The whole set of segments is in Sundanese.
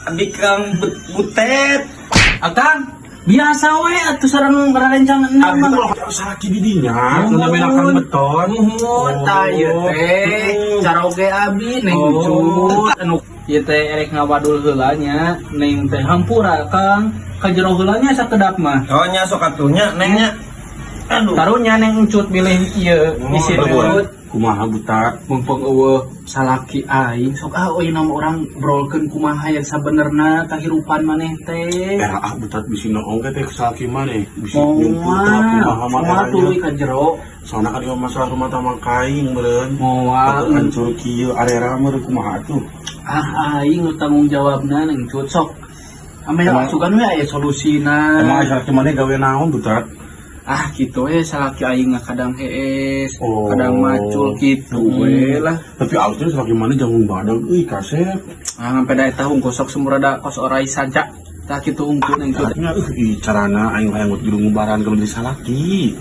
Abi Kang Butet. Akang, biasa we atuh sareng rerencangan Abi mah. ulah salaki di dinya, nu namina Kang Beton. Muhun tah ieu teh. Caroge abi, Neng Cut. Anu ieu teh erek ngawadul heula nya, Neng teh hampura, Kang. Ka jero heula nya sakedap mah. Oh nya, sok atuh nya, Neng, nya. Aduh. Karunya Neng Cut bilih ieu isi Cut. Kumaha, Butat? Mumpung euweuh salaki aing, sok ah euy nama urang brolkeun kumaha yang sabenerna kahirupan maneh teh. Era ah, Butat, bisi noong teh salaki maneh, bisi nyumput Moal, kumaha mah moal eranya. Tuluy ka jero. Soalna kan ieu masalah rumah tangga kaing meureun. Moal. Takut hancur kieu arera meureun, kumaha atuh. Ah, aing nu tanggung jawabna, Neng Cut, sok. Ame sugan we aya solusina. Emang aya salaki maneh gawe naon, Butat? Ah, gitu we, salaki aing mah kadang hees, Oh. kadang macul gitu we lah. Tapi alus salaki maneh janggung badag euy, kasep. Ah, sampai da eta hungkul sok sumurada kos orai saja. Tah kitu hungkul, Neng Cut. Nya euy, carana aing hayang ngubaran ke jadi salaki.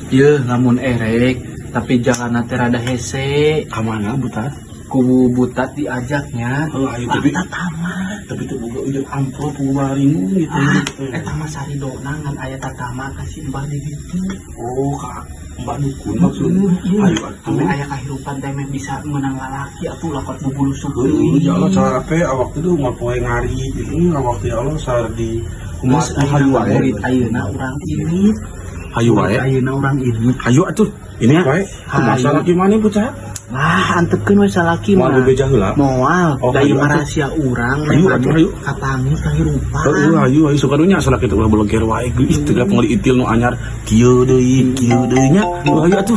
Yeuh, lamun erek, tapi jalan teh rada hese. Ka mana, Butat? Ku Butat diajaknya. Oh, ayo, tapi Tatama. Tapi teu boga ujung amplop kubaringung gitu. Ah, eta mah saridona ngan aya tatama ka si Mbah di ditu. Oh, ka Mbak Dukun maksudnya. Iya. Ayo atuh. Ame aya kahirupan teh meh bisa menang lalaki atuh lakot bubulusuk Heuh, deui. ya Allah, cara teh awak teh duh poe ngari gitu awak teh, ya Allah, sar di kumaha. Geus Hayu ayeuna wae. Murid ayeuna urang ini. Hayu wae. Ayeuna urang ini. Hayu atuh. Ini wae. Kumaha Hayu. Salaki maneh, Butat? Lah, antepkeun we salaki Moal mah. bebeja heula? Moal, Oh, da hayu ieu mah atuh. rahasia urang. Hayu atuh, hayu. Kapanggih kahirupan. Heeh, hayu hayu, suka nya salaki teh ulah beleger wae geulis teh pengali itil nu anyar kieu deui nya. Hayu atuh.